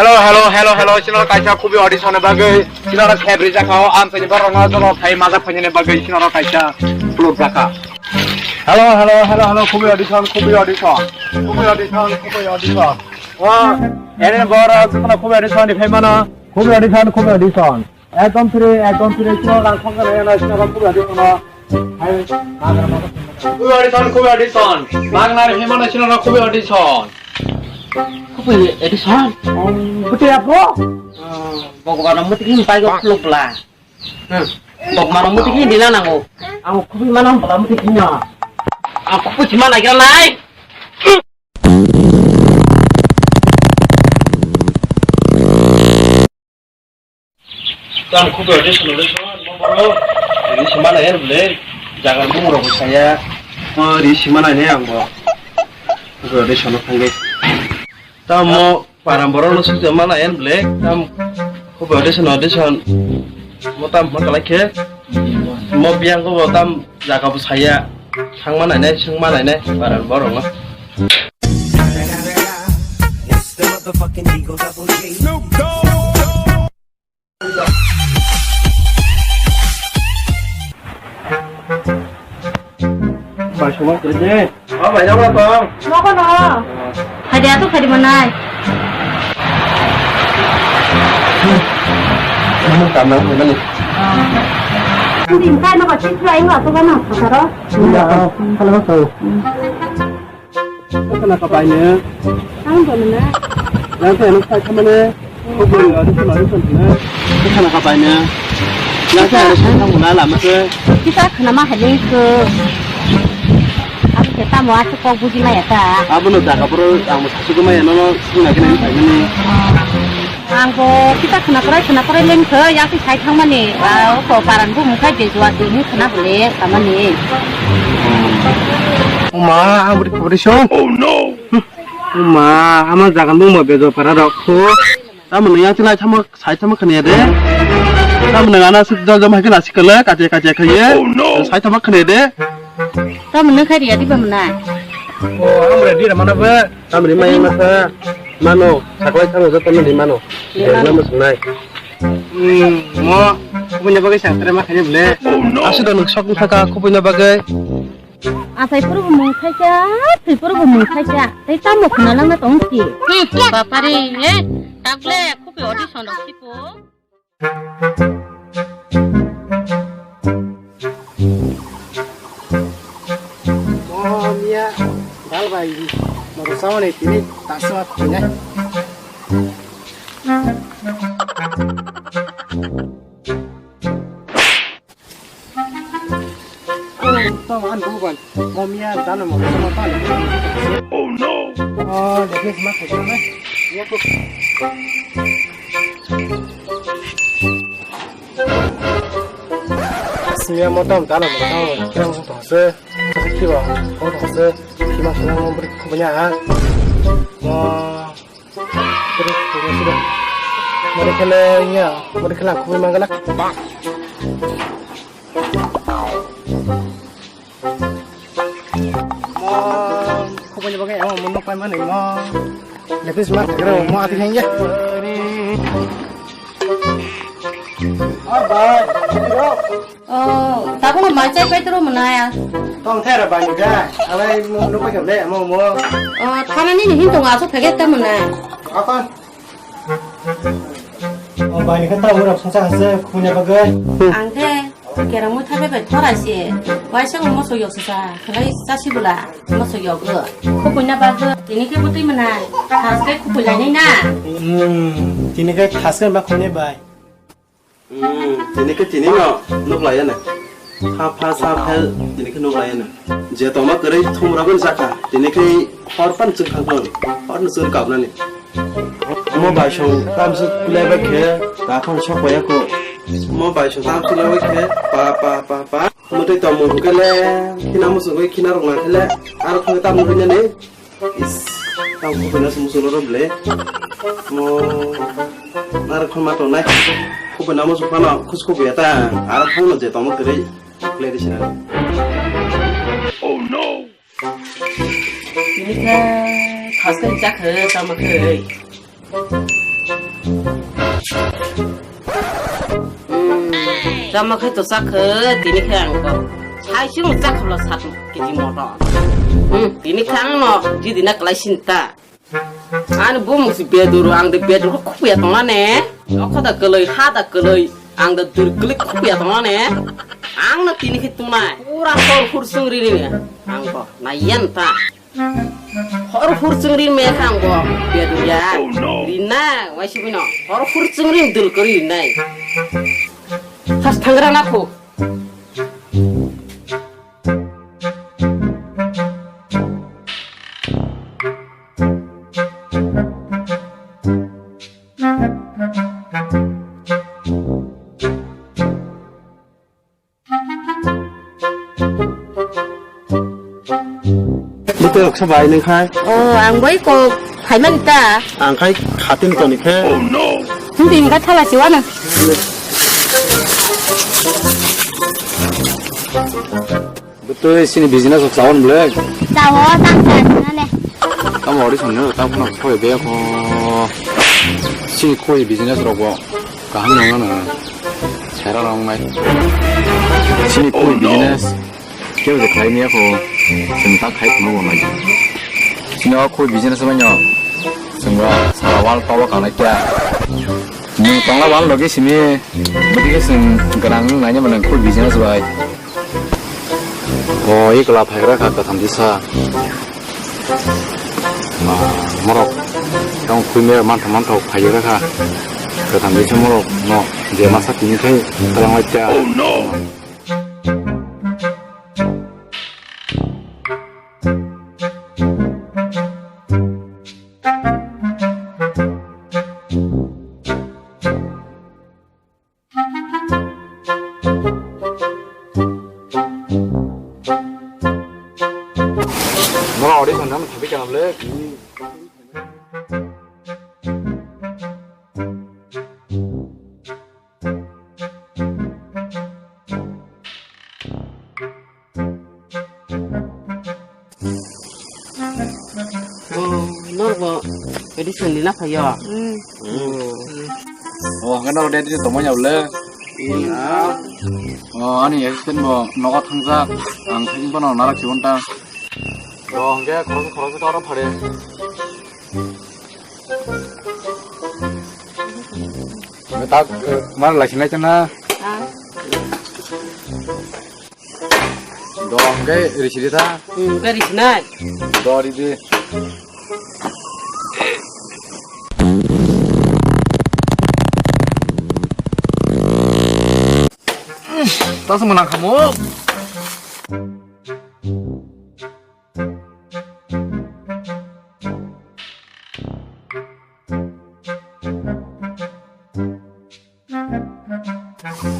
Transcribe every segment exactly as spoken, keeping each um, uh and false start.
Hello, hello, hello, hello, chwla kaisa khubi audition ni bagwi, chwla rok kebri jakha o, amchaini borok no joto phai majak phainani bagwi, chwla rok kaisa plot jakha. Hello, hello, hello, hello, khubi audition, khubi audition, khubi audition, khubi audition. O, ene borok joto khubi audition ni phai mano, khubi audition, khubi audition. Ekdom free, ekdom free, chwla rok thang kana ene chwla rok khubi audition no. Hai, khubi audition, khubi audition. Bagnar himano chwla rok khubi audition. Khubi audition? Bwtwi apo? Bogmano muti khe pai go khuluk bla. Hmm. Bogmano muti khe dina nango. Ang khubi mano bla muti khe no. Ang khubi sima nagira nai. Tamo khubi audition, audition, mo boro. Ri sima nai bole. Jaga bumung rok saya. Mo ri sima nai ne ang bo. Khubi audition thangwi. Tamo param borok no sujak mana en ble, tam khubi audition, audition. Mo tam ma kalai khe, mo biyang ko tam jaga bo saya, thang ma nai nai, sung ma nai nai, param borok no. Bai, suma kiri de. Oh, bai, jabo tong. Nogo no. Hai de, atu kari manai. Kamu kamang mana ni? Hindi, hindi, no, kasi sa inyo, ato ba na, pataro? Hindi, ah, kalau tahu. Khana ka bai ne. Ang bo na. Yang sa yang sa kama ne. Ko bo ya, ko na sa ne. Khana ka bai ne. Yang sa yang sa kama na lama se. Kita khana ma hali ko. Aku kita mau aku kok buji ma ya ta. Abo no jaga bro, ang mo sasu ko ma ya no no sing na kena ni bai ne. Ang bo kita khna kwrai khna kwrai lengkha, yakni sai thangmani, ah, oko paran bumung khai Bejua tini khna bole tamani. Uma, ang budi kubri song. Oh no. Uma, ama jagan bumung Bejua para rok kho. Tamani yakni lai thama sai thama khna de. Tamani ana sik jol jom hai khna sikale, katia katia khaye. Oh no. Sai thama khna de. Tamani khai riya di bamna. Oh, ang ready ra mana ba. Tamni mai masa mano, saklai thangno joto no ni mano. Ni mano. Lama sunai. Hmm, mo, kubunya bagwi sangtre ma khani ble. Asu da nuk sok thaka kubunya bagwi. Asai puru mung khaisa, twi puru mung khaisa. Tei tamo khna langna tong si. Hmm, bapare, eh, takle kubi audition rok sipo. Oh, miya, dal bai, moro samani tini taso at punya. Oh, tong an buban. Mo miya dano mo mo tong. Oh no. Oh, de ke ma ko na. Ya ko. Simiya mo tong dano mo tong. Kira mo tong se. Kira mo tong se. Kima kira mo beri ko nya. Mo. Mari kele ya, mari kele aku memang galak. Mo, aku punya bagai, oh, mau nukai mana mo? Lepas mat kero, mo ati nengya. Abai, bro. Oh, tabuk no mai chai pai toro mwnai. Tong the ra bai da. Alai mo no pai kam le mo mo. Oh, thana ni hin tong aso phege ta mwnai. Apa? Oh, bai ni kata ura phacha hase khunya bagai. Ang the kerang mo thabe bai thora se. Bai sa mo so yok sa. Khlai sa si bula. Mo so yok. Khukuina bagai. Tini ke butui mwnai. Khas kai khukui lai nai na. Hmm, tini ke khas kai ma khunya bai. Hmm, tini khe tini no nuk laiya na. Pha pha sa phel tini khe nuk laiya na. Je tongma kwrwi thumrok wng jaka, tini khe hor pan chwng thang thang, hor no chwng kabnani. Mo bai song tamsuk kulai bai khe, ta phang sok bai ako. Mo bai song tamsuk kulai bai khe, pa pa pa pa. Mo tei tong mo hukele, khina mo sugui khina rok na khele, aro khang tam mo nani. Is, tang khubui na sum sum ro ble. Mo, nar khon ma tongnai. Khubui na mo sum phano khus khubui ya ta. Aro thang no je tongmo kwrwi. Kle di sina. Oh no. Tini khe khas khe jak khe tamo khe. Hmm, chama khai to sakhe, tini khe ang ko. Hai sung chakhabla sat kiji moto. Hmm, tini khe ang no, jidi na kalai sinta. Ani bumung si bedur, ang de bedur ko khukya tongane. Okho da kalai, ha da kalai, ang da dur kalai khukya tongane. Ang na tini khe tunai, pura hor hur sung ri ri. Ang ko, na yan ta. Hor hur chwng ri me kha ang bo. Bia du ya. Oh, no. Ri na, wai si bino. Hor hur chwng ri dul ko ri nai. Thas thangra na kho. Bwtwi rok sa bai nung khai. Oh, ang bai ko phaimani ta. Ang khai khatin toni khe. Hindi ka thala siwa na. Bwtwi sini business of sound black. Tawo tang sa ne. Tamo ori song ne, tamo khoi be ko. Sini khoi business rok bo. Kaham nang nang. Sera rong nai. Sini khoi business. Keu je khai niya ko. Sini ta khai khno bo nai. Sini o khoi business ma nyo. Sini sara wal tawa kanai kya. Ni tongla wal logi sini. Bidi ke sini garang nai nya mana khoi business bai. O, i kla phaigra kha katham disa. Ma, morok tong khuime mantha mantha phaigra kha. Katham disa morok no je masa tini khai talang lai ta. Oh, no. Mora ori sanda mo thabi kana ble. Oh, norbo edition ni na phayo. Mm. Mm. Oh, hangke norbo edition tongma ya ble. Mm. Oh, ani edition bo nogo thangjak. Ang thang bono narak sibon ta. Oh, hangke khorok khorok ta oro phare. Tak, eh, mar lai sinai chana. Ah. Dong ke risi di ta. Hmm, ke risi nai. Do ri di. Tas menang kamu.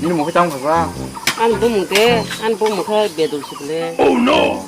Nini mokhe tamo kha ba? Ani bumung de, ani bumung khe bedul sikle. Oh no!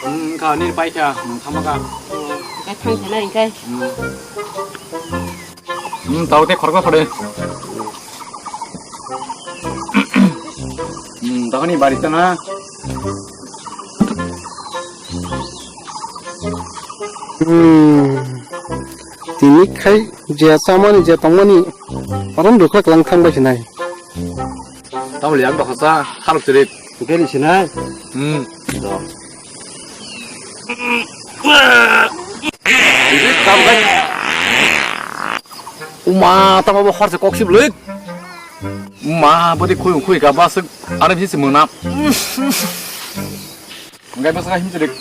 Hmm, kha nini pai kha, hmm, thama kha. Hmm, kha thang kha nai kha. Hmm. Hmm, tao te khoroksa phade. Hmm, tao ni bari ta na. Hmm. Tini khai je chamani je tongmani arom rwkha klang thang bai sinai. Tamo liang dokhasa halok chirik. Tini sinai. Hmm. Do. Uma, tamo bo horse kok siblik. Uma, bodi khui khui ka basuk. Are bisi mona. Ngai basa him chirik.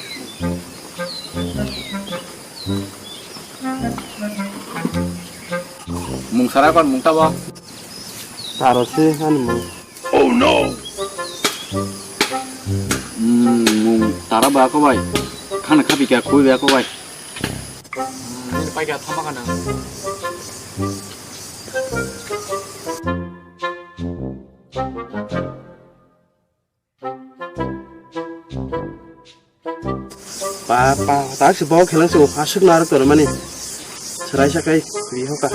Mung sara kon mung tabo. Saro si ani mung. Oh no! Hmm, mung tara ba ko bai. Khana khapi kya khui ba ko bai. Hmm, ini pai kya thama kana. Pa, pa, tak si bol khelang si aswk narwk tongmani. Serai sakai ri hoka.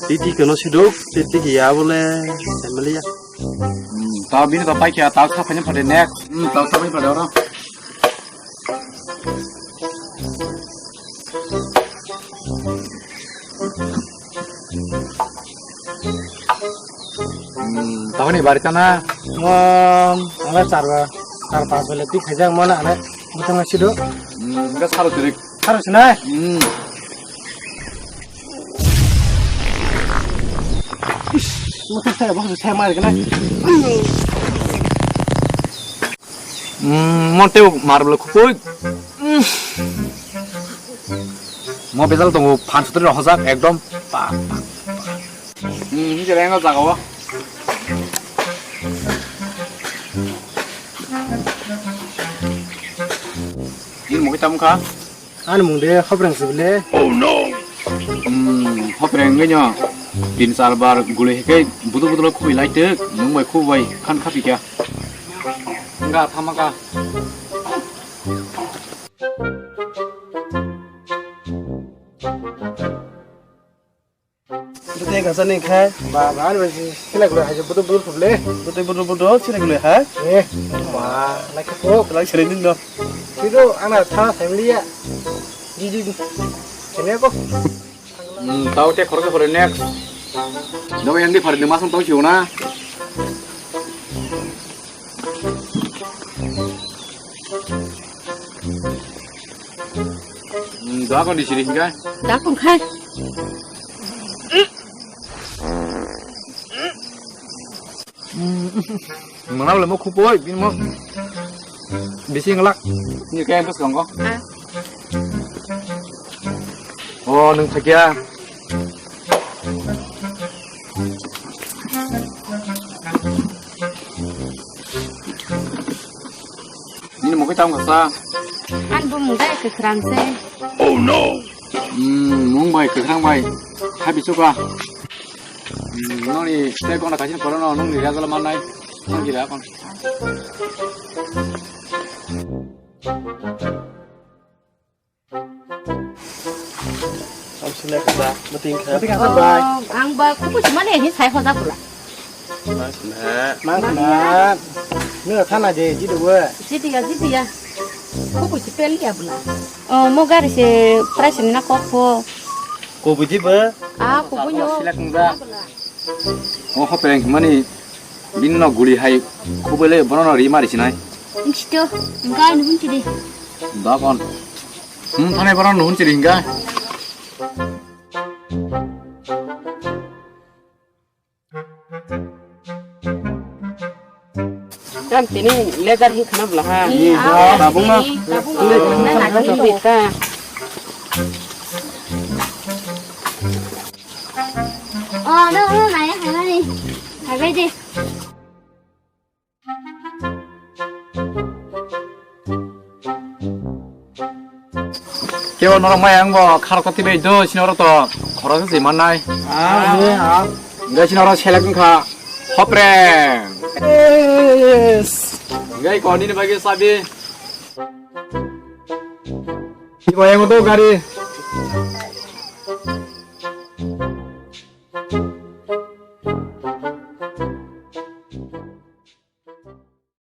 Titi kono siduk, titi ya bole, emeliya. Hmm, ta bini ta pai kya, ta sa phani phade next. Hmm, ta sa phani phade oro. Ni bari tana. Mom, ala charba, char pas bele tik khaijak mona ale butang sido. Hmm, enggak saru tirik. Saru sinai. Hmm. Ish, motor saya bagus saya mari kena. Hmm, monte marbel khupui. Hmm. Mo bezal tongo phan sutri rok hojak ekdom. Pa, pa, pa. Hmm, ini jalan enggak jaga wah. Ini mau kita muka. Ani mung de Hopreng sibile. Oh no. Hmm, Hopreng ngenyo. Tin char bar guli hekai budu budu lo khubui lai tek, nung bai khubui bai khan khapi kya. Enggak, thamaka. Bwtwi kasa ni khe. Ba, ba, ani bai sila gula hai, budu budu phuble. Bwtwi budu budu sila gula hai. Eh, ma, naikhe kok. Lai sila din do. Kido, ana tha family ya. Ji, ji, ji. Sila ko. Hmm, tau te khoroksa khore next. Dogo yang di phari de masang tau siuna. Hmm, doa kon di siri hingga. Dakon khai. Mana boleh mau khupoi, bin mau. Bisi ngelak. Ini kayak bos kongko. Ah. Oh, nung thakia. Ini mau kita nggak sah. An bumung dai ke kerang se. Oh no. Hmm, mung bai, kwkhrang bai. Hai bichuka. Hmm, noni tei gona kaisa porono nungni result mannai. Nungni result kon. Ang sile kada, meeting kha. Meeting kha, bye. Oh, ang ba kuku cuma ni hin sai hoja pula. Mang khna. Mang khna. Nung thana je, jidu we. Jidiya, jidiya. Kuku si pel ya bula. Oh, mo gari se price ni na kok po. Ko buji ba? Ah, kuku nyo. Sila kungja. Oh, hopeng mani binno guli hai khubele bono ri mari sinai. Insto, enggak, nung ciri. Da kon. Hmm, thane bono nung ciri enggak. Tam tini leather hi khana bla ha. Ni, ah, tabung ma. Tabung ma. Tabung ma. Pita. Oh, no, no, nai, nai, nai. Nai, nai, nai. Kebo norok maya wngbo kharok kati bai do, sini oro to khorok se mannai. Ah, ah. Enggak sini oro selek wngkha. Hopreng. Yes. Enggak ko nini bagi sabi. Ibo yang to gari.